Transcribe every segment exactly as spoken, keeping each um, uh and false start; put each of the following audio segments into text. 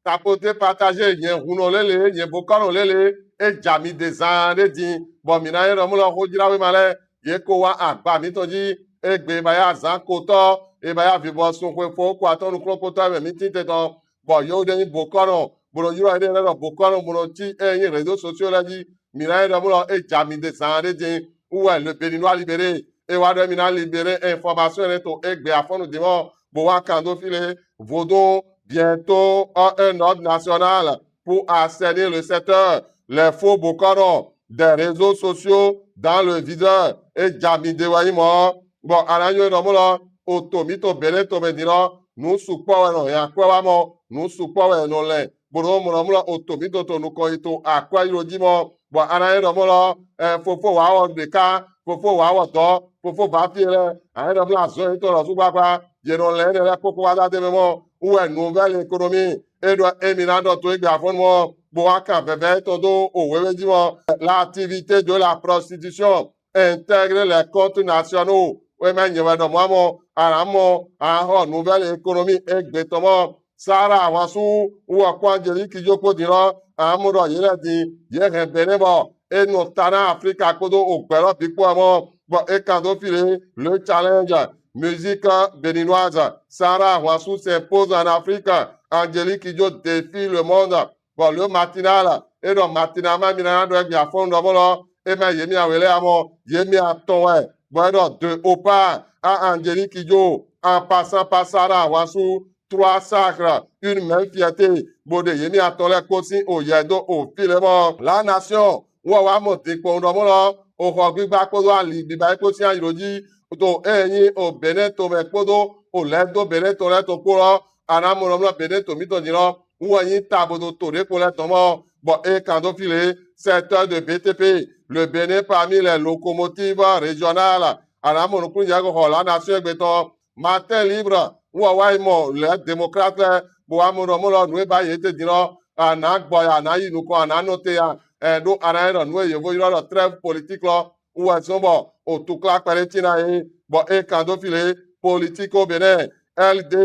Tapoter, partager, nyɛ hunnɔ lele, nyɛ bokɔnɔ lele, e ja mi de zan ɖe din. Bɔ mi na yɔn ɖɔ mɔ lɔ xojlawema lɛ, ye ko wa agba mitɔn ji, egbe ba ya zan kotɔ, e ba ya vivɔ sun xwe fo ko atɔn nuklɔn kotɔ mɛ mi tin te tɔn. Bɔ yo ɖe nyi bokɔnɔ, bo nɔ ylɔ ɖe lɛ ɖɔ bokɔnɔ, bo nɔ ti e nyi réseaux sociaux lɛ ji. Mi na yɔn ɖɔ mɔ lɔ e ja mi de zan ɖe din. Wu wɛ Le Béninois Libéré, e wa ɖɔ mi na libérer information lɛ to egbe afɔnnu din mɔ, bo wa kan do fi lɛ. Vodun, bientôt un ordre national pour assainir le secteur. Les faux bokɔnɔ des réseaux sociaux dans le viseur. E ja mi de wɛ nyi mɔ. Bɔ a na yɔn ɖɔ mɔ lɔ, o to mi to Benin to mɛ din lɔ, nu sukpɔ wɛ nɔ hɛn akwɛ wa mɔ, nu sukpɔ wɛ nɔ lɛ. Bo nɔ mɔ ɖɔ mɔ lɔ, o to mi to to nukɔn yi to akwɛ yi lo ji mɔ. Bɔ a na yɔn ɖɔ mɔ lɔ, ɛ, fofo wa wɔ ɖeka, fofo wa wɔ dɔ, fofo va fi lɛ, a yɔn ɖɔ mɔ lɔ azɔn yi to lɔ su gbagba, ye nɔ lɛ ne lɛ kpokpo wa da de mɛ mɔ. Wu wɛ Nouvelle Économie, e ɖɔ emi na ɖɔ to egbe afɔnnu mɔ, bo wa kan vɛvɛ tɔn do o wewe ji mɔ. L'activité de la prostitution intègre les comptes nationaux. Wema nyɛ wɛ ɖɔ mɔ amɔ, a na mɔ, a xɔ Nouvelle Économie egbe tɔn mɔ. Sarah Wansou, wɔ kɔ Angélique Kidjo kpo din lɔ, a mɔ ɖɔ ye lɛ din, ye hɛn Benin bɔ e nɔ ta na Afrika kpodo ogbɛ lɔ bi kpo mɔ, bɔ e kan do fi lɛ. Le Challenge, musique béninoise, Sarah Wansou s'impose en Afrique, Angélique Kidjo défie le monde. Bɔ Le Matinal, e ɖɔ Matinal ma mi na ɖɔ egbe afɔnnu ɖɔ mɔ lɔ, e mɛ ye mi awe lɛ amɔ, ye mi atɔn wɛ. Bɔ e ɖɔ de Opa à Angélique Kidjo, en passant par Sarah Wansou, trois sacres, une même fierté. Bo ɖe ye mi atɔn lɛ kpo sin o yɛ do o fi lɛ mɔ. La Nation, wɔ wa mɔ de kpɔn ɖɔ mɔ lɔ, o xɔ gbigba kpodo ali gbigba kpo sin ayi lo ji, to e nyi o Benin to mɛ kpodo o lɛ do Benin to lɛ to kpo lɔ, a na mɔ lɔ mɔ lɔ Benin to mi to din lɔ, wɔ nyi tabodo to ɖe kpo lɛ tɔn mɔ, bɔ e kan do fi lɛ. Secteur de B T P, le Bénin parmi les locomotives régionales. A na mɔ nukunnu jɛ ko xɔ La Nation egbe tɔn. Matin Libre, wɔ wa yi mɔ Les Démocrates lɛ, bo wa mɔ ɖɔ mɔ lɔ nu e ba ye te din lɔ, a na gbɔ ya, a na yi nukɔn, a na nɔ te ya, ɛ ɖo a na yɔn ɖɔ nu e yovo ylɔ ɖɔ trêve politique lɔ, wu wɛ zɔn bɔ o tukla kpɛɖe tina ye, bɔ e kan do fi lɛ. Politique au Bénin, L D,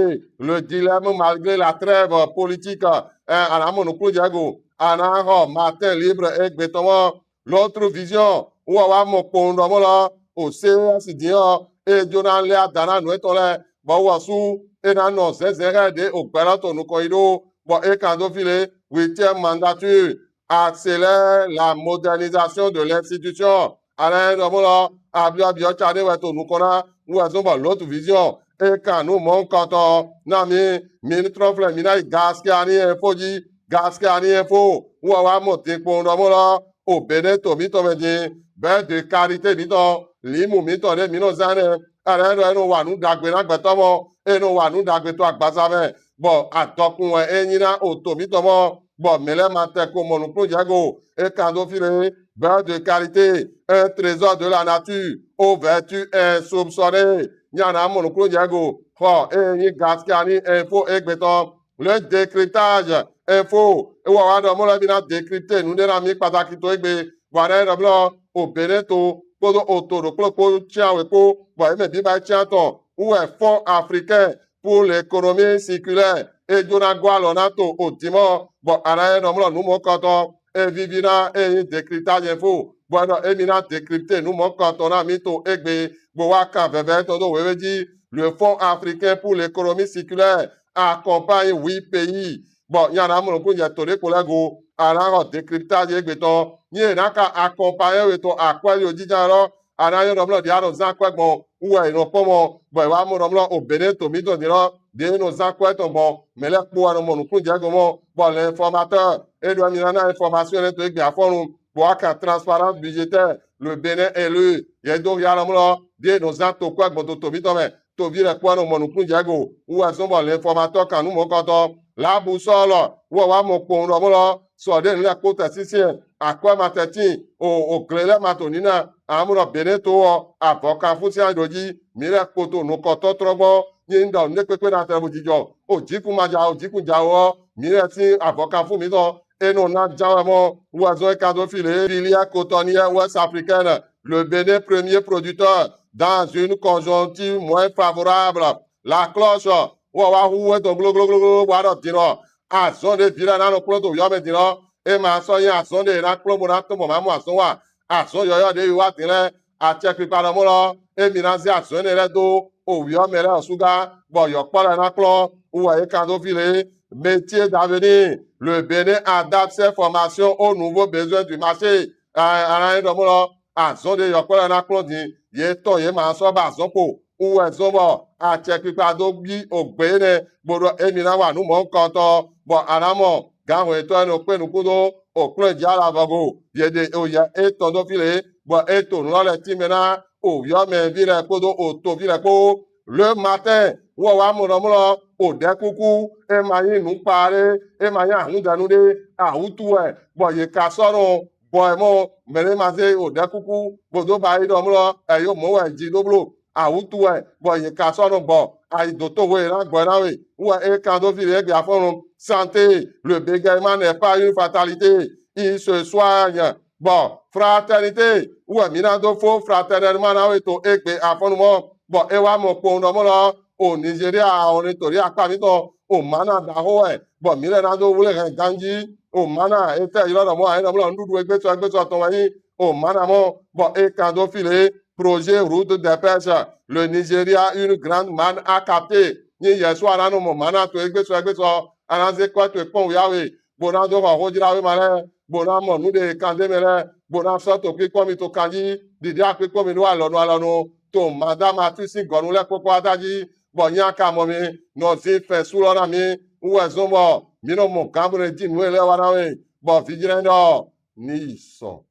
le dilemme malgré la trêve politique, ɛ, a na mɔ nukunnu jɛ go, a na xɔ Matin Libre egbe tɔn mɔ. L'Autre Vision, wɔ wa mɔ kpɔn ɖɔ mɔ lɔ, o C E S din ɔ, e jo na lɛ ada na nu etɔn lɛ, bɔ wɔ su e na nɔ zɛnzɛn xɛ ɖe o gbɛ lɔ to nukɔn yi ɖo, bɔ e kan do fi lɛ. Huitième mandature, accélère la modernisation de l'institution. A na yɔn ɖɔ mɔ lɔ, abiɔ abiɔ ca ɖe wɛ to nukɔn na, wu wɛ zɔn bɔ L'Autre Vision e kan nu mɔnkɔtɔn na mi. Mi ni trɔ flɛ mi na yi Gaskiyani Info ji. Gaskiyani Info, wɔ wa mɔ din kpɔn ɖɔ mɔ lɔ, o Benin to mi tɔn mɛ din, beurre de karité mi tɔn, limu mi tɔn ɖe mi nɔ zan nɛ, a na yɔn ɖɔ e nɔ wa nu ɖagbe na gbɛtɔ mɔ, e nɔ wa nu ɖagbe to agbaza mɛ. Bɔ adɔkun wɛ e nyi na o to mi tɔn mɔ, bɔ mɛ lɛ ma tɛ ko mɔ nukunnu jɛ go, e kan do fi lɛ. Beurre de karité, un trésor de la nature, aux vertus insoupçonnées. Nya na mɔ nukunnu jɛ go, xɔ e nyi Gaskiyani Info egbe tɔn. Le Décryptage Info, e wɔ wa ɖɔ mɔ lɔ mi na décrypter nu ɖe na mi kpataki to egbe, bɔ a na yɔn ɖɔ mɔ lɔ o Benin to kpodo o to ɖokpo ɖokpo cia we kpo, bɔ e mɛ bi ba cia tɔn, wu wɛ Fonds africain pour l'économie circulaire, e jo na gɔ alɔ na to o din mɔ, bɔ a na yɔn ɖɔ mɔ lɔ nu mɔnkɔtɔn, e vivi na e nyi Décryptage Info, bɔ e ɖɔ emi na décrypter nu mɔnkɔtɔn na mi to egbe, bo wa kan vɛvɛ tɔn do wewe ji. Le Fonds africain pour l'économie circulaire accompagne huit pays. Bɔ nya na mɔ nukunnu jɛ to ɖe kpo lɛ go, a na xɔ Décryptage egbe tɔn. Nyi e na ka accompagner we to akwɛ yo jija lɔ, a na yɔn ɖɔ mɔ lɔ ɖe a nɔ zan akwɛ gbɔn, wu wɛ e nɔ kpɔn mɔ, bɔ e wa mɔ ɖɔ mɔ lɔ o Benin to mi tɔn din lɔ, ɖe e nɔ zan akwɛ tɔn gbɔn, mɛ lɛ kpo wɛ nɔ mɔ nukunnu jɛ go mɔ, bɔ L'Informateur, e ɖɔ mi na na information lɛ to egbe afɔnnu, bɔ a kan transparence budgétaire, le Bénin élu, ye do ya lɔ mɔ lɔ, ɖe e nɔ zan to kwɛ gbɔn to to mi tɔn mɛ, tovi lɛ kpo wɛ nɔ mɔ nukunnu jɛ go, wu wɛ zɔn bɔ L'Informateur kan nu mɔnkɔtɔn. La Boussole, wɔ wa mɔ kpɔn ɖɔ mɔ lɔ, sɔ ɖe nu lɛ kpo tɛ sinsinyɛn, akwɛ ma tɛ tin, o, o gle lɛ ma to nina, a mɔ ɖɔ Benin to ɔ, avɔkanfu sin ayi ɖo ji, mi lɛ kpo to nukɔntɔn trɔ gbɔn, nyi n ɖɔ nu ɖe kpekpe na tɛ bo jijɔ, o jikun ma ja, o jikun ja o ɔ, mi lɛ sin avɔkanfu mi tɔn, e nɔ na ja wɛ mɔ, wu wɛ zɔn e kan do fi lɛ. Filière cotonnière ouest africaine, le Bénin premier producteur dans une conjoncture moins favorable. La Cloche, wɔ wa hu wɛ tɔn gloglogloglo, wa ɖɔ din lɔ, azɔn ɖe vi lɛ na nɔ kplɔn to yɔmɛ din lɔ, e ma sɔ nyi azɔn ɖe na kplɔn bo na tɔn bɔ ma mɔ azɔn wa. Azɔn yɔyɔ ɖe yi wa din lɛ, acɛkpikpa ɖɔ mɔ lɔ, emi na ze azɔn enɛ lɛ do owiɔ mɛ lɛ ɔ suga, bɔ yɔkpɔ lɛ na kplɔn. Wu wɛ e kan do fi le. Métier d'avenir, le Bénin adapte ses formations aux nouveaux besoins du marché. Ana e ɖɔ mɔ lɔ, azɔn ɖe yɔkpɔ lɛ na kplɔn din, ye tɔn ye ma sɔ ba azɔn kpo. Wu wɛ zɔn bɔ acɛkpikpa do bi ogbe nɛ, bo ɖɔ emi na wa nu mɔnkɔtɔn, bɔ ana mɔ ganhwɛtɔ enɛ kpe nukudo okplɔn ji ala vɔgo, ye ɖe oyɛ etɔn do fi le, bɔ e to nu lɔ lɛ tin mɛ na owiɔ mɛ vi lɛ kpodo oto vi lɛ kpo. Le Matin wɔ wa mɔ ɖɔ mɔ lɔ, oɖɛ kuku, e ma nyi nu kpa ɖe, e ma nyi ahundanu ɖe, awutu wɛ, bɔ ye ka sɔ nɔ bɔ ɛ mɔ, mɛ ɖe ma ze oɖɛ kuku bo do ba yi ɖɔ mɔ lɔ, eyo mɔ wɛ ji ɖo blo, awutu wɛ, bɔ ye ka sɔ nɔ gbɔ ayi doto we na gbɔ na we. Wu wɛ e kan do fi le egbe afɔnu. Santé, le bégaiement n'est pas une fatalité, il se soigne. Bɔ fraternité, wu wɛ mi na do fo fraternellement na we to egbe afɔnu mɔ, bɔ e wa mɔ kpowun ɖɔ mɔ lɔ, o Nigeria, o ni to ɖi akpa mitɔn, o mana ɖaxo wɛ, bɔ mi lɛ na do wle hɛn ganji, o mana etɛ ylɔ ɖɔ mɔ, ayi ɖɔ mɔ lɔ nuɖuɖu egbesɔ egbesɔ tɔn wɛ nyi, o mana mɔ, bɔ e kan do fi le. Projet route des pêches, le Nigeria, une grande manne à capter. Nyi yɛsu ana nɔ mɔ mana to egbesɔ egbesɔ, ana ze kɔ to ekpɔn wuya we, bo na do xɔ xojlawema lɛ, bo na mɔ nu ɖe kan ɖe mɛ lɛ, bo na sɔ to kpikpɔn mi to kanji, ɖiɖi akpikpɔn mi ɖo alɔnu alɔnu, to madama tu sin gɔnu lɛ kpokpo ata ji, bɔ nya ka mɔ mi, nɔ zin fɛn su lɔ na mi. Wu wɛ zɔn bɔ mi nɔ mɔ gan bo ne ji nu e lɛ wa na we, bɔ vijlɛ ɖɔ ni yi sɔ.